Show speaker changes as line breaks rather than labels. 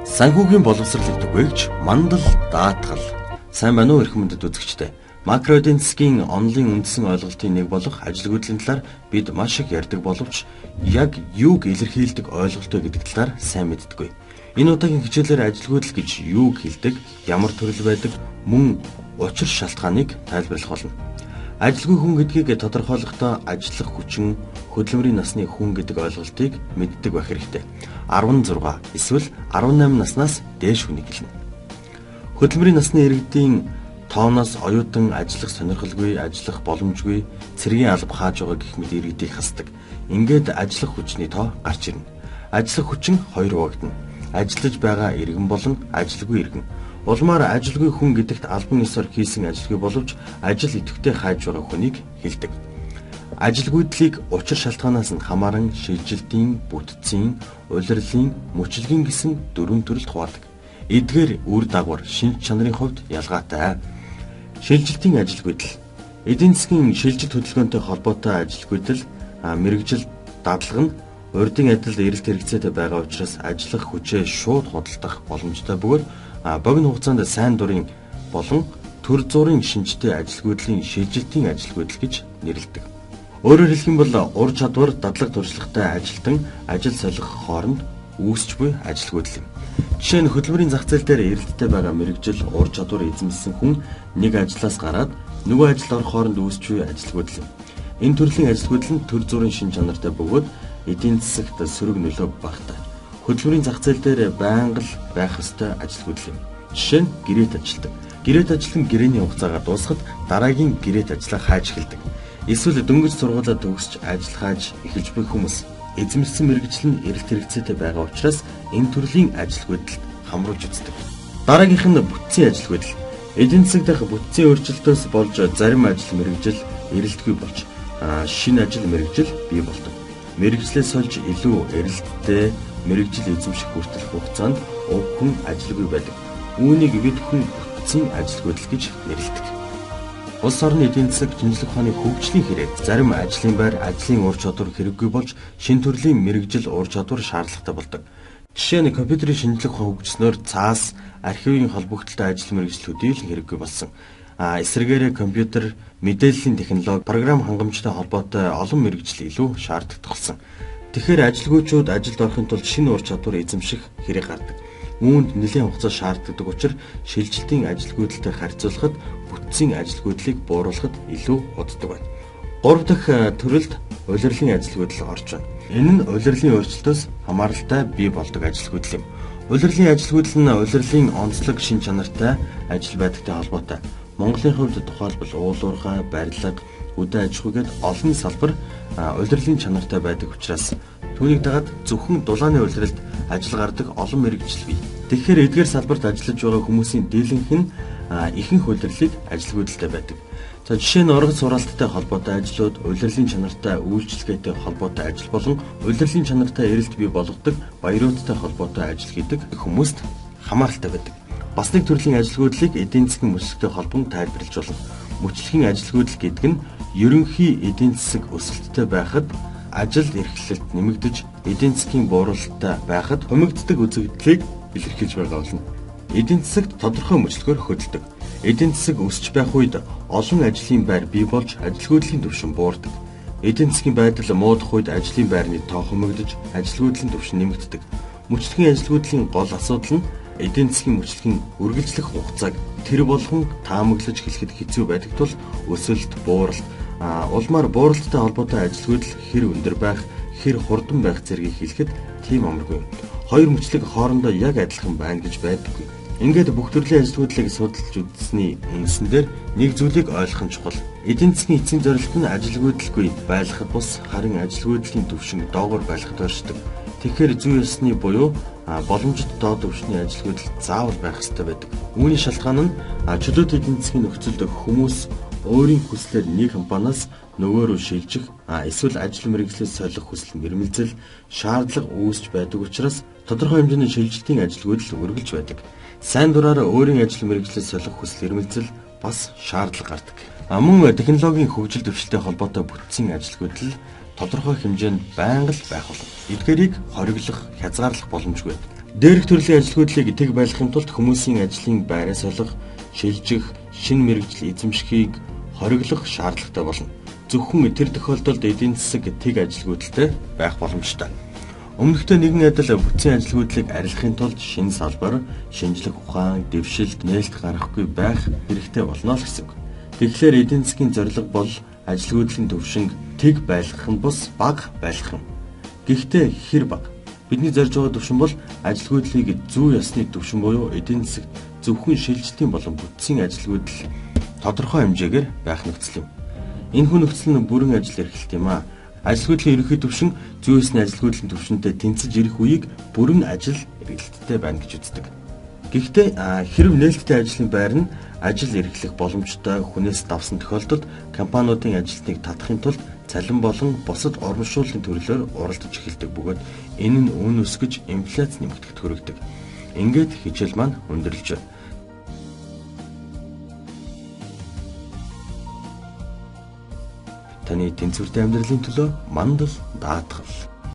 Санхүүгийн боловсролыг түгээгч мандал даатгал. Сайн байна уу эрхэм мөндөд үзэгчдээ. Макро эдийн засгийн онолын үндсэн ойлголтын нэг болох ажилгүйдлийн талаар бид маш их ярьдаг боловч яг юуг илэрхийлдэг ойлголт вэ гэдэг талаар сайн мэддэггүй. Энэ удаагийн хичээлээр ажилгүйдэл гэж юуг хэлдэг, ямар төрөл байдаг, мөн учир шалтгааныг тайлбарлах болно. Ажилгүй хүн гэдгийг тодорхойлохдоо ажиллах хүчин, хөдөлмөрийн насны хүн гэдэг ойлголтыг мэддэг байх хэрэгтэй. 16 эсвэл 18 наснаас дээш хүнийг хэлнэ. Хөдөлмөрийн насны иргэдийн тооноос оюутан ажиллах сонирхолгүй, ажиллах боломжгүй, цэргийн алба хааж байгаа гэх мэт иргэдийг хасдаг. Ингээд ажиллах хүчний тоо гарч ирнэ. Ажиллах хүчин хоёр хуваагдана. Ажиллаж байгаа иргэн болон ажилгүй иргэн. Улмаар ажилгүй хүн гэдэгт албан ёсоор хийсэн ажилгүй боловч ажил идэвхтэй хайж байгаа хүнийг хэлдэг. Ажилгүйдлийг учир шалтгаанаас нь хамааран шилжилтийн, бүтцийн, улирлын, мөчлөгийн гэсэн дөрвөн төрөлд хуваадаг. Эдгээр үр дагавар шинж чанарын хувьд ялгаатай. Шилжилтийн ажилгүйдэл. Эдийн засгийн шилжилт хөдөлгөөнтэй холбоотой ажилгүйдэл мэргэжил дадлага нь урдын адил эрэлт хэрэгцээтэй байгаа учраас ажиллах хүчээ шууд худалдах боломжтой бөгөөд богино хугацаанд сайн дурын болон төр зуурын шинжтэй ажилгүйдлийн шилжилтийн ажилгүйдэл гэж нэрлэдэг. Өөрөөр хэлэх юм бол ур чадвар, дадлаг туршлагатай ажилтан ажил солих хооронд үүсч буй ажилгүйдэл юм. Жишээ нь хөдөлмөрийн зах зээл дээр эрэлттэй байгаа мэргэжил, ур чадвар эзэмшсэн хүн нэг ажлаас гараад нөгөө ажилд орох хооронд үүсч буй ажилгүйдэл юм. Энэ төрлийн ажилгүйдэл нь төр зуурын шин чанартай бөгөөд эдийн засагт сөрөг нөлөө багатай. Хөдөлмөрийн зах зээл дээр байнга л байх ёстой ажилгүйдэл юм. Жишээ нь гэрээт ажилтан. Гэрээт ажилтан гэрээний хугацаагаа дуусгахад дараагийн гэрээт ажлаа хайж эхэлдэг. Эсвэл дөнгөж сургуулиа төгсөж ажил хайж эхэлж буй хүмүүс эзэмшсэн мэргэжил нь эрэлт хэрэгцээтэй байгаа учраас энэ төрлийн ажилгүйдэлд хамруулж үздэг. Дараагийнх нь бүтцийн ажилгүйдэл. Эдийн засаг дахь бүтцийн өөрчлөлтөөс болж зарим ажил мэргэжил эрэлтгүй болж шинэ ажил мэргэжил бий болдог. Мэргэжлээ сольж илүү эрэлттэй мэргэжил эзэмших хүртэлх хугацаанд уг хүн ажилгүй байдаг. Үүнийг бид хүн бүтцийн ажилгүйдэл гэж нэрлэдэг. Улс орны эдийн засаг шинжлэх ухааны хөгжлийн хэрээр зарим ажлын байр, ажлын ур чадвар хэрэггүй болж шинэ төрлийн мэргэжил ур чадвар шаардлагатай болдог. Жишээ нь компьютерийн шинжлэх ухаан хөгжснөөр цаас, архивын холбогдлолтой ажил мэргэжил төдийл хэрэггүй болсон. Эсрэгээрээ компьютер, мэдээллийн технологи, програм хангамжтай холбоотой олон мэргэжил илүү шаардлагатай болсон. Тэгэхээр ажилгүйчүүд ажилд орохын тулд шинэ ур чадвар эзэмших хэрэг гардаг. Үүнд нэлээн хугацаа шаардлагатай учраас шилжилтийн ажилгүйдэлтэй харьцуулахад бүтцийн ажилгүйдлийг бууруулахад илүү уддаг байна. Гурав дахь төрөлд улирлын ажилгүйдэл орж байна. Энэ нь улирлын өөрчлөлтөөс хамааралтай бий болдог ажилгүйдэл юм. Улирлын ажилгүйдэл нь улирлын онцлог шин чанартай ажил байдагтай холбоотой. Монголын хувьд тухайлбал уулуурхай, барилга, хөдөө аж ахуй гээд олон салбар улирлын чанартай байдаг учраас түүнийг дагаад зөвхөн дулааны улиралд ажил гардаг олон мэргэжил бий. Тэгэхээр эдгээр салбарт ажиллаж байгаа хүмүүсийн дийлэнх нь ихэнх улирлыг ажилгүйдэлтэй байдаг. За жишээ нь оргод сураалттай холбоотой ажлууд, улирлын чанартай үйлчилгээтэй холбоотой ажил болон улирлын чанартай эрэлт бий болгодог баяруудтай холбоотой ажил хийдэг хүмүүст хамааралтай байдаг. Бас нэг төрлийн ажилгүйдлийг эдийн засгийн мөчлөгтэй холбон тайлбарлаж болно. Мөчлөгийн ажилгүйдэл гэдэг нь ерөнхий эдийн засаг өсөлттэй байхад ажил эрхлэлт нэмэгдэж эдийн засгийн бууралттай байхад хумигддаг үзэгдлийг илэрхийлж байгаа болно. Эдийн засагт тодорхой мөчлөгөөр хөдөлдөг. Эдийн засаг өсөж байх үед олон ажлын байр бий болж ажилгүйдлийн түвшин буурдаг. Эдийн засгийн байдал муудах үед ажлын байрны тоо хумигдаж ажилгүйдлийн түвшин нэмэгддэг. Мөчлөгийн ажилгүйдлийн гол асуудал нь эдийн засгийн мөчлөгийн үргэлжлэх хугацааг тэр болгон таамаглаж хэлэхэд хэцүү байдаг тул өсөлт, бууралт, улмаар бууралттай холбоотой ажилгүйдэл хэр өндөр байх, хэр хурдан байх зэргийг хэлэхэд тийм амаргүй. Хоёр мөчлөг хоорондоо яг адилхан байна гэж байдаггүй. Ингээд бүх төрлийн ажилгүйдлийг судалж үзсэний үндсэн дээр нэг зүйлийг ойлгох нь чухал. Эдийн засгийн эцсийн зорилт нь ажилгүйдэлгүй байлгахад бус харин ажилгүйдлийн түвшин доогуур байлгахад оршдог. Тэгэхээр зүй ёсны буюу боломжит доод түвшний ажилгүйдэл заавал байх ёстой байдаг. Үүний шалтгаан нь чөлөөт эдийн засгийн нөхцөлд хүмүүс өөрийн хүслээр нэг компаниас нөгөө рүү шилжих, эсвэл ажил мэргэжлээ солих хүсэл мэрмэлзэл, шаардлага үүсч байдаг учраас тодорхой хэмжээний шилжилтийн ажилгүйдэл үргэлж байдаг. Сайн дураараа өөрийн ажил мэргэжлээ солих хүсэл эрмэлзэл бас шаардлага гардаг. Мөн технологийн хөгжил дэвшилтэй холбоотой бүтцийн ажилгүйдэл тодорхой хэмжээнд байнга л байх болно. Эдгээрийг хориглох, хязгаарлах боломжгүй. Дээрх төрлийн ажилгүйдлийг тэг байлгахын тулд хүмүүсийн ажлын байраа солих, шилжих, шинэ мэргэжил эзэмшихийг хориглох шаардлагатай болно. Зөвхөн тэр тохиолдолд эдийн засаг тэг ажилгүйдэлтэй байх боломжтой. Өмнөхдөө нэгэн адил бүтцийн ажилгүйдлийг арилгахын тулд шинэ салбар, шинжлэх ухаан, дэвшилт, нээлт гаргахгүй байх хэрэгтэй болно л гэсэн үг. Тэгэхээр эдийн засгийн зорилго бол ажилгүйдлийн түвшинг тэг байлгах нь бус бага байлгах юм. Гэхдээ хэр бага? Бидний зорж байгаа түвшин бол ажилгүйдлийг зүй ёсны түвшин буюу эдийн засагт зөвхөн шилжилтийн болон бүтцийн ажилгүйдэл тодорхой хэмжээгээр байх нөхцөл юм. Энэхүү нөхцөл нь бүрэн ажил эрхлэлт юм аа. Ажилгүйдлийн ерөнхий түвшин зүй ёсны ажилгүйдлийн түвшинтэй тэнцэж ирэх үеийг бүрэн ажил эргэлттэй байна гэж үздэг. Гэхдээ хэрв нээлттэй ажлын байр нь ажил эрхлэх боломжтой хүнээс давсан тохиолдолд компаниудын ажилтныг татахын тулд цалин болон бусад урамшууллын төрлөөр уралдаж эхэлдэг бөгөөд энэ нь үн өсгөж инфляц нэмэгдэхэд хүргэдэг. Ингээд хичээл маань өндөрлөж байна. Таны тэнцвэртэй амьдралын төлөө мандал даатгал.